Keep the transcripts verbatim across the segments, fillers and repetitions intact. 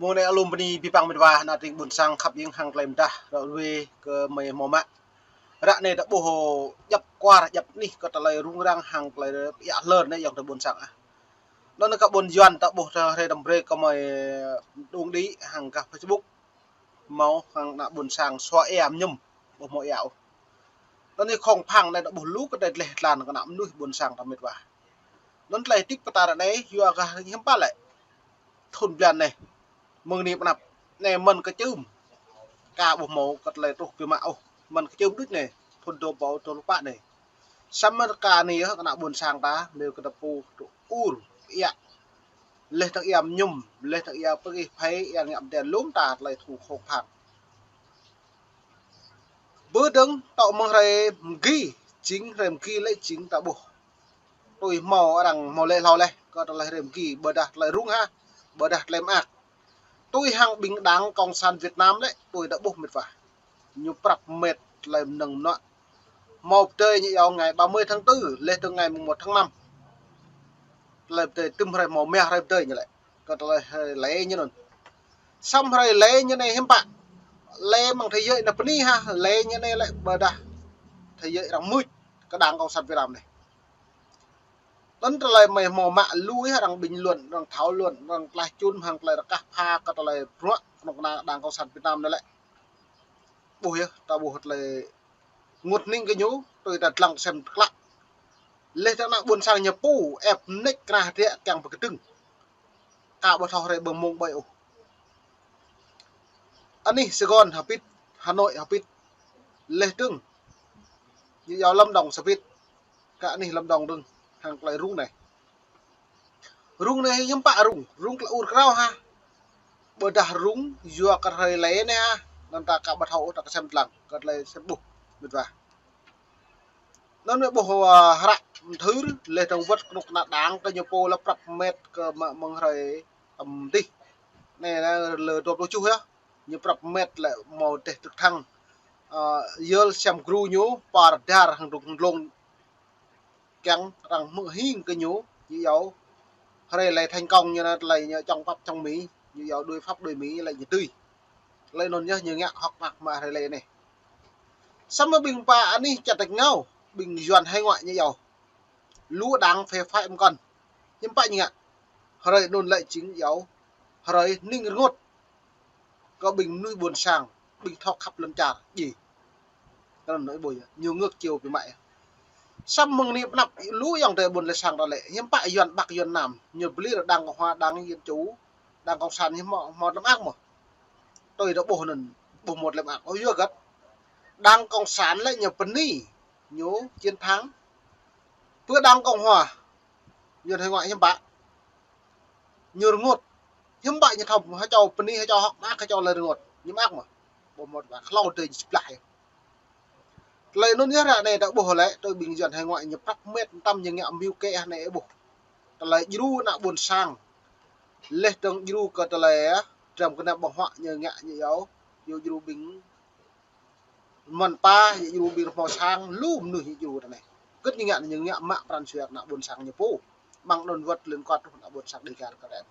Mơ̆ng anai alum bơni abih bang met wa, ană tring ƀôn sang khăp jing hăng tơlơi mơdah ră ruai kơ mơi hmâo mă. Ră anai ta ƀuh djăp kwar djăp anih kơ tơlơi rŭng răng hăng tơlơi pơiă hlơr anai ayŏng adơi ƀôn sang ah. Anŭn kơ ƀôn Yuan ta ƀuh tơ hrơi đăm brơi kơ mơi đung đĭ hăng gah Facebook. Hmâo hăng ană ƀôn sang sua ia mơñum, ƀu hmâo ia ôh. Anŭn anai khŏng phang anai ta ƀuh lu kơ tơlơi dleh dlan kơ ană mơnuih ƀôn sang ta met wa. Anŭn tơlơi tĭp kơ ta ră anai, yua gah hiư̆m pă lĕ. Thun blan anai, mơ̆ng anai pơ anăp, anai mơ̆n kơ čưm. Ka ƀu hmâo kơ tơlơi truh biă mă ôh, mơ̆n kơ čưm đôč anai, thun dua rơbâo dua pluh pă anai. Samơ̆ rơka anai yơh, kơ ană ƀôn sang ta, nao kơ tơpŭ, tŭ ur, ia. Laih dơ̆ng ia mơñum, laih dơ̆ng ia pơgih phai, ia ngă mơdel lŏm ta tơlơi thu khŏng phang. Bơ dơ̆ng tŏ mơ̆ng hrơi mơgi, jing hrơi mơgi lĕ jing ta ƀuh. Tui hmâo arăng hmâo lĕ hlâo laih, kơ tơlơi hrơi mơgi, ƀôdah tơlơi rŭng ha, ƀôdah tơlơi mơak. Tui hăng ƀing đảng Cộng sản Việt Nam lĕ, tui ta ƀuh met wa. Ñu prăp met tơlơi mơnơ̆ng mơnuă. Hmâo pơdơi ñu iâu ngày ba mươi tháng tư, laih dơ̆ng ngày mùng một tháng năm. Tơlơi pơdơi tơm hrơi hmâo mơ̆ hrơi pơdơi ñu lĕ. Kơ tơlơi hrơi lĕ ñu anŭn. Samơ̆ hrơi lĕ ñu anai hiư̆m pă. Lĕ mơ̆ng thế giới anai bơni ha, lĕ ñu anai lĕ ƀôdah thế giới arăng mưč kơ đảng Cộng sản Việt Nam anai. Anŭn tơlơi mơi hmâo mă lui arăng bình luận, arăng thảo luận, arăng tlaih čun hăng tơlơi rơkah pha kơ tơlơi bruă kơnuk kơna đảng Cộng sản Việt Nam anai lĕ. Ƀuh yơh, ta ƀuh tơlơi rơngot hning kơ ñu, tui ta dlăng sem klă. Laih dơ̆ng ană ƀôn sang ñu pô, ĕp mơneč kơnah hơdră kiăng pơkơdơ̆ng. Ka ƀu thâo hrơi ƀơ̆ng mông ƀơi ôh. Anih Sài Gòn hơbĭt, Hà Nội hơbĭt. Laih dơ̆ng ñu iâu Lâm Đồng hơbĭt. Kơ anih Lâm Đồng dơ̆ng, hăng tơlơi rŭng anai. Rŭng anai hiư̆m pă rŭng, rŭng tơlơi ur krao ha. Ƀôdah rŭng, yua kơ hrơi lĕ anai ha. Anŭn ta ka ƀu thâo ôh, ta kơ sem dlăng, kơ tơlơi sem ƀuh, met wa. Anŭn anai ƀuh, ơ, hră mơthưr, laih dơ̆ng wơ̆t kơnuk kơna đảng kơ ñu pô lĕ prăp met kơ mă mơ̆ng hrơi tơm dih. Anai lĕ lơ dua pluh tơjuh yơh. Ñu prăp met lĕ hmâo dêh tơk thăng. Ơ, yơl sem gru ñu, pơđar hăng dŏng dlông. Kiăng arăng hmư̆ hing kơ ñu, ñu iâu. Hrơi lĕ thành công ñu anai tơlơi ñu čŏng pap čŏng mĭ, ñu iâu đuaĭ pap đuaĭ mĭ lĕ ñu tui. Tơlơi anŭn yơh ñu ngă hŏk mơak mă hrơi lĕ anai. Samơ̆ ƀing pă anih čăt rơngiao, ƀing Yuan hải ngoại ñu iâu. Lu đảng phe phái mơkŏn. Hiư̆m pă ñu ngă. Hrơi anŭn lĕ jing iâu. Hrơi hning rơngot. Kơ ƀing mơnuih ƀôn sang, ƀing thâo khăp lŏn čar, djai. Kơ anŭn ih ƀuh yơh, ñu ngược chiều biă mă yơh. Samơ̆ mơ̆ng anai pơ anăp lu ayŏng adơi ƀôn sang ta lĕ, hiư̆m pă Yuan Bắc Yuan Nam, ñu bơli đảng Cộng Hòa, đảng Dân Chủ, đảng Cộng sản ñu hmâo, hmâo tơlơi mơak mơ̆. Tui ta ƀuh anŭn, ƀu hmâo tơlơi mơak. Ơ yua hơget. Đảng Cộng sản lĕ ñu bơni, ñu chiến thắng. Pơ đảng Cộng Hòa, Yuan hải ngoại hiư̆m pă. Ñu rơngot. Hiư̆m pă ñu thâo, hơčâo bơni, hơčâo hŏk mơak, hơčâo lĕ rơngot. Ñu mơak mơ̆. Ƀu hmâo mơak hlâo adơi ñu sĭp lah yơh. Tơlơi anŭn yơh ră anai ta ƀuh lĕ, tui ƀing Yuan hải ngoại ñu prăp met tăm ñu ngă mơ̆ng U K anai ƀuh. Tơlơi djru ană ƀôn sang. Laih dơ̆ng djru kơ tơlơi, ơ, dram gơnam ƀơ̆ng huă ñu ngă ñu iâu, ñu djru ƀing mơ̆n pă, ñu djru ƀing rơmô sang, lu mơnuih ñu djru ră anai. Hơget ñu ngă, ñu ngă mă pran jua kơ ană ƀôn sang ñu pô. Mơ̆ng anŭn wơ̆t liên quan truh ană ƀôn sang Dega kơ rĕ.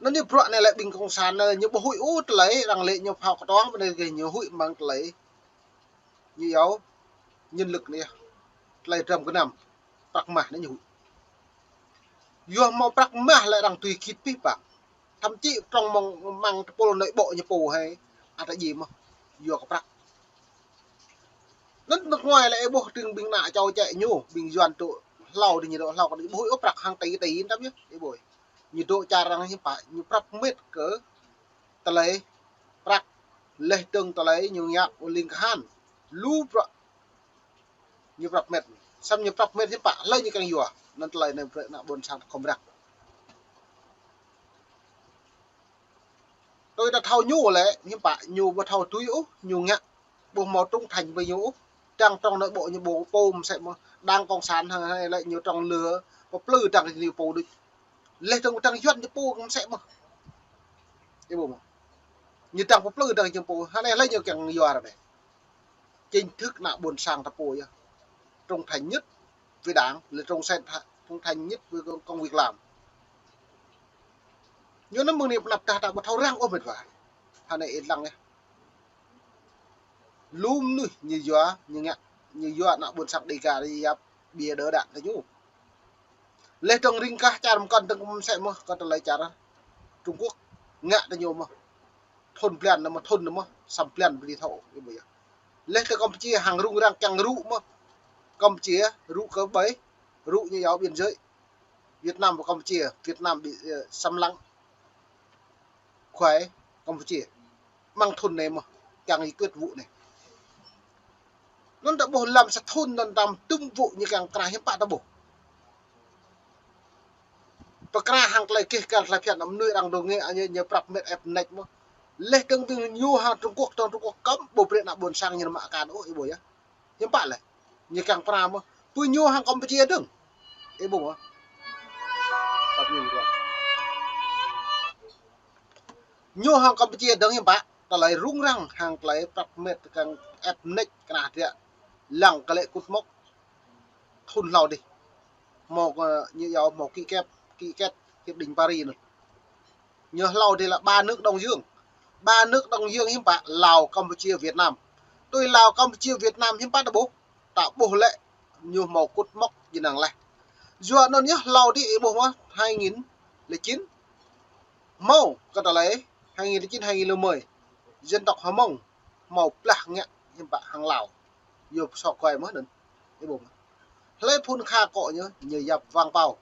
Anŭn ñu bruă anai lĕ ƀing cộng sản anai ñu ƀu huĭ ôh tơlơi, arăng lĕ ñu phao kơtuang, bơnai kơ ñu huĭ mơ̆ng tơlơi. Ñu iâu, nhân lực anai yơh. Tơlơi dram gơnam, prăk mah anai ñu huĭ. Yua hmâo prăk mah lĕ arăng tui git pih pă. Thậm chí trong mơ̆ng, mơ̆ng tơpul nội bộ ñu pô hơi, ăt djai mơ̆, yua kơ prăk. Anŭn nước ngoài lĕ ih ƀuh tring ƀing ană čô čĕ ñu, ƀing Yuan dŏ hlâo dih ñu dŏ hlâo kơ ñu ƀu huĭ ôh prăk hàng tỷ tỷ tăm yơh, ih ƀuh. Ñu dŏ čar arăng hiư̆m pă, ñu prăp met kơ tơlơi prăk, laih dơ̆ng tơlơi ñu ngă ƀu ling kahan. Lu bruă ñu prăp met. Samơ̆ ñu prăp met hiư̆m pă, hlơi ñu kiăng yua. Anŭn tơlơi anai brơi ană ƀôn sang ta khŏm răng. Tui ta thâo ñu lĕ, hiư̆m pă, ñu ƀu thâo tui ôh, ñu ngă. Ƀu hmâo trung thành ƀơi ñu ôh. Đang trong nội bộ ñu ƀu pô mơsĕ mơ̆. Đang cộng sản hăng anai lĕ ñu trong lơ, pơplư đang ñu pô đôč. Laih dơ̆ng đang Yuan ñu pô mơsĕ mơ̆. Ih ƀuh mơ̆. Ñu đang pơplư đang ñu pô, hơnai lĕ ñu kiăng yua ră anai. Chính thức ană ƀôn sang ta pô yơh. Trung thành nhất với Đảng, là trung sen-, trung thành nhất với công, công việc làm. Ñu anŭn mơ̆ng anai pơnăp tah ta ƀu thâo răng ôh mĕt wa. Hơnai ih lăng yơh. Lu mơnuih ñu yua, ñu ngă, ñu yua ană ƀôn sang Dega ñu yap ƀiă đơ đan tơ ñu. Laih dơ̆ng ring kah čar mơkŏn dơ̆ng mơ̆n sĕ mơ̆, kơ tơlơi čar Trung Quốc ngă tơ ñu mơ̆. Thun blan anŭn mơ̆, thun anŭn mơ̆, săm blan ƀu dưi thâo, ih ƀuh yơh. Laih tơ Campuchia hăng rŭng răng kiăng rŭ mơ̆. Campuchia rŭ kơ ƀơi, rŭ ñu yua biên giới Việt Nam ƀơi Campuchia, Việt Nam bị, ơ, xâm lăng. Khua Campuchia. Mơ̆ng thun anai mơ̆, kiăng giải quyết vụ anai. Anŭn ta ƀuh lăm sa thun anŭn tam tŭm vụ ñu kiăng kra hiư̆m pă ta ƀuh. Pơkra hăng tơlơi kih kal tơlơi phiăn anŭn mơnuih arăng dŏ ngă ñu, ñu prăp mĕt ĕp nĕč mơ̆. Laih dơ̆ng ƀing ñu hăng Trung Quốc, dơ̆ng Trung Quốc kơ̆m ƀu brơi ană ƀôn sang ñu mă akan ôh, ih ƀuh yơh. Hiư̆m pă lĕ. Ñu kiăng pơkra mơ̆. Pơ ñu hăng Campuchia dơ̆ng. Ih ƀuh mơ̆. Tăp ñu mơ̆. Ñu hăng Campuchia dơ̆ng hiư̆m pă. Tơlơi rŭng răng hăng tơlơi prăp mĕt kiăng ĕp nĕč kơnah hơdră. Lăng kơ lĕ kŭt mŏk. Thun hlâo adih. Hmâo kơ ñu yua hmâo ký kết, ký kết Hiệp định Paris anŭn. Ñu hlâo adih lĕ ba nước Đông Dương. Ba nước Đông Dương hiư̆m pă Lào, Campuchia, Việt Nam. Tui Lào, Campuchia, Việt Nam hiư̆m pă ta ƀuh. Ta ƀuh lĕ ñu hmâo kŭt mŏk jơnang laih. Yua anŭn yơh hlâo adih ih ƀuh mơ̆ hai nghìn lẻ chín. Hmâo kơ tơlơi hai nghìn lẻ chín, hai nghìn lẻ mười. Dân tộc Hmông hmâo blah ngă hiư̆m pă hăng Lào. Yua pơsŏk guai mơ̆ anŭn. Ih ƀuh mơ̆. Hlơi phŭn kha akŏ ñu, ñu yap wang pao.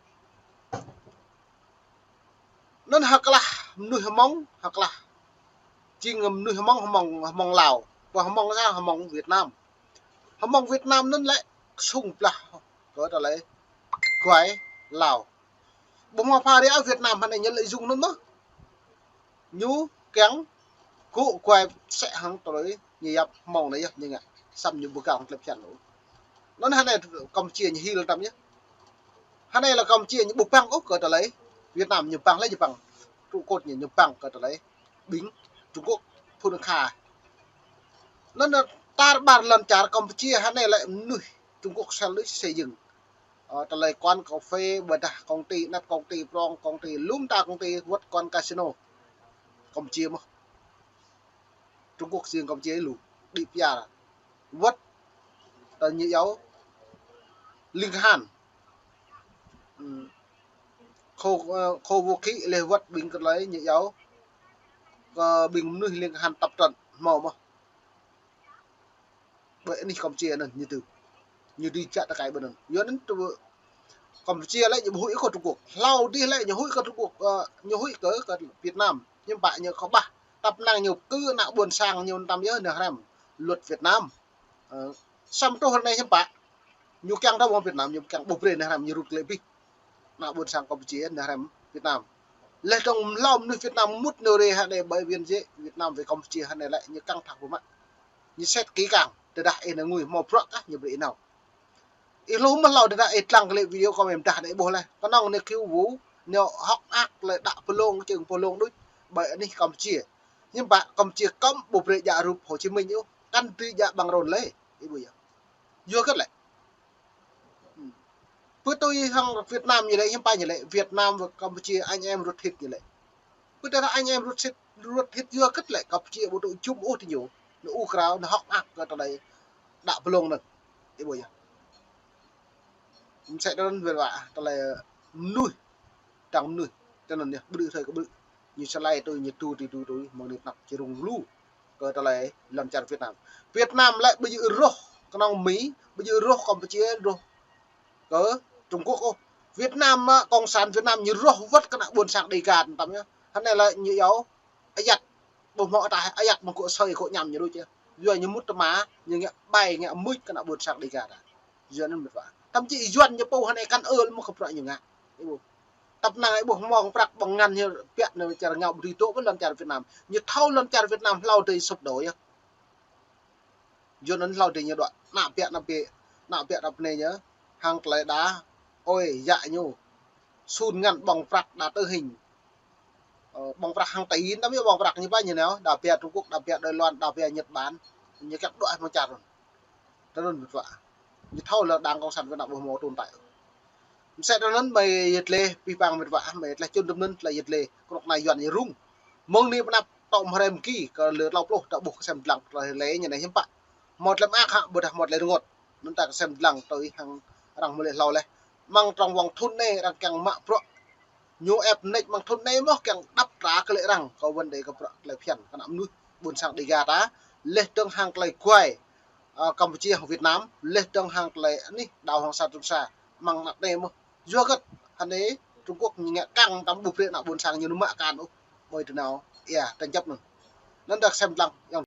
Anŭn hơklah mơnuih Hmông, hơklah. Jing mơnuih Hmông, Hmông, Hmông Lào. Pơ Hmông sa Hmông Việt Nam. Hmông Việt Nam anŭn lĕ sung blah kơ tơlơi guai Lào. Ƀu hmâo pha ră Việt Nam hơnai ñu lợi dụng anŭn mơ̆. Ñu kiăng gŏ guai sĕ hăng tơlơi ñu yap Hmông anai yơh ñu ngă. Săm ñu ƀu gao hăng tơlơi phiăn ôh. Anŭn hơnai Campuchia ñu hil tăm yơh. Hơnai lĕ Campuchia ñu ƀu băng ôh kơ tơlơi Việt Nam ñu băng lĕ ñu băng. Trụ cột ñu ñu băng kơ tơlơi ƀing Trung Quốc phŭn kha. Anŭn tar ƀar lŏn čar Campuchia hơnai lĕ mơnuih Trung Quốc sel đuč xây dựng. Ơ, tơlơi quán cà phê, ƀôdah công ty, anăp công ty prong, công ty, lŏm ta công ty, wơ̆t quán casino. Campuchia mơ̆. Trung Quốc jing Campuchia lu, đĭ pia. Wơ̆t, tơ ñu yua, ling kahan. Ừm. Khô, ơ, khô vũ khí lĕ wơ̆t ƀing kơ tơlơi ñu yua, kơ ƀing mơnuih ling kahan tập trận, hmâo mơ̆. Ƀơi anih Campuchia anŭn ñu tŭ. Ñu dưi čăt tơkai ƀơi anŭn. Yua anŭn tŭ Campuchia lĕ ñu ƀu huĭ kơ Trung Quốc. Hlâo adih lĕ ñu huĭ kơ Trung Quốc, ơ, ñu huĭ kơ, kơ Việt Nam. Hiư̆m pă ñu kơƀah. Tăp năng ñu kơ ană ƀôn sang ñu tăm yơh nao hrăm luật Việt Nam. Ơ, săm truh anai hiư̆m pă. Ñu kiăng tơ ƀơi Việt Nam, ñu kiăng ƀu brơi nao hrăm ñu rŭt lĕ bih. Ană ƀôn sang Campuchia nao hrăm Việt Nam. Laih dơ̆ng hlâo mơnuih Việt Nam mŭt nao rê hơnai ƀơi biên giới Việt Nam với Campuchia hơnai lĕ ñu căng thẳng ƀu mă. Ñu set kỹ càng, tơdah ih nao ngui hmâo bruă kah ñu brơi ih nao. Ih hluh mơ̆ hlâo tơdah ih lăng kơ lĕ video kâo mơ̆ng tah anai ih ƀuh laih. Kơnơ̆ng anai khiu vu, ñu hŏk mơak lĕ đă pơlông čơ̆ng pơlông đôč ƀơi anih Campuchia. Hiư̆m pă Campuchia kơ̆m ƀu brơi djă rup Hồ Chí Minh ôh, kăn dưi djă bằng rôn lĕ. Ih ƀuh yơh. Yua hơget lĕ. Pơ tui hăng Việt Nam ñu lĕ, hiư̆m pă ñu lĕ, Việt Nam với Campuchia anh em ruột thịt ñu lĕ. Pơ tui hăng anh em ruột thịt, ruột thịt yua hơget lĕ, Campuchia ƀu dŏ jum ôh tơ ñu. Ñu u krao, ñu hŏk mơak kơ tơlơi đă pơlông anŭn. Ih ƀuh yơh. Mơsĕ tơ anŭn wơ̆t wa, tơlơi mơnuih, dăng mơnuih, tơ anŭn yơh, ƀrư̆ hrơi kơ ƀrư̆. Ñu sơlai tui, ñu tui, tui, tui, tui, mơ̆ng anai tơnap či rŭng lu. Kơ tơlơi lŏn čar Việt Nam. Việt Nam lĕ ƀu djơ̆ rŏh kơnơ̆ng Mi, ƀu djơ̆ rŏh Campuchia, rŏh kơ Trung Quốc ôh. Việt Nam mơ̆, cộng sản Việt Nam ñu rŏh wơ̆t kơ ană ƀôn sang Dega tăm yơh. Hơnai lĕ ñu yua ayăt. Ƀu hmâo ataih ayăt mơ̆ng kơ sơi kơ ñăm ñu đôč yơh. Yua ñu mŭt tơma, ñu ngă ƀai, ngă mưč kơ ană ƀôn sang Dega ta. Yua anŭn mĕt wa. Tăm či Yuan ñu pô hơnai kăn ơ mơ̆ kơ bruă ñu ngă. Ih ƀuh. Tăp năng ih ƀuh hmâo prăk ƀơ̆ng ngăn ñu biă nao čar ngă ƀu dưi dŏ ƀơi lŏn čar Việt Nam. Ñu thâo lŏn čar Việt Nam hlâo adih sụp đổ yơh. Yua anŭn hlâo adih ñu đuaĭ. Ană biă, ană biă, ană biă, ană bơnai ñu. Hăng tơlơi đa, ơi, yă ñu. Sun ngăn ƀơ̆ng prăk đa tơ hing. Ơ, ƀơ̆ng prăk hăng tơ hing, tăm yơh ƀơ̆ng prăk ñu ƀai ñu nao. Đa biă Trung Quốc, đa biă Đài Loan, đa biă Nhật Bản. Ñu kiăng đuaĭ mơ̆ng čar anŭn. Tơ anŭn mĕt wa. Ñu thâo lĕ Đảng Cộng sản Việt Nam ƀu hmâo tồn tại. Mơsĕ tơ anŭn mơi yơh lĕ pih pang mĕt wa, mơi tleh čun tơm anŭn tleh yơh lĕ krŏk anai Yuan yơh rŭng. Mơ̆ng anai pơnăp tŏ mơhrem ki kơ lơ tlâo pluh ta ƀuh kơ sem dlăng tleh lĕ ñu anai hiư̆m pă. Hmâo tlĕ mơak hă, ƀôdah hmâo tlĕ rơngot. Anŭn ta kơ sem dlăng tui hăng arăng mơ̆ lĕ hlâo leh. Mơ̆ng trong wang thŭn anai arăng kiăng mă bruă. Ñu ĕp mơneč mơ̆ng thŭn anai mơ̆ kiăng đăp tra kơ lĕ arăng kơ wăn đei kơ bruă tlĕ phiăn kơ ană mơnuih ƀôn sang Dega ta. Leh dơ̆ng hăng tlĕ guai, ơ, Campuchia hăng Việt Nam, leh dơ̆ng hăng tlĕ anih đảo Hoàng Sa Trường Sa. Mơ̆ng anăp anai mơ̆. Yua hơget hơnai Trung Quốc ñu ngă kăng tăm ƀu brơi ană ƀôn sang ñu nao mă akan ôh. Ƀơi tơ nao, ia, tranh chấp anŭn. Anŭn ta kơ sem dlăng, yang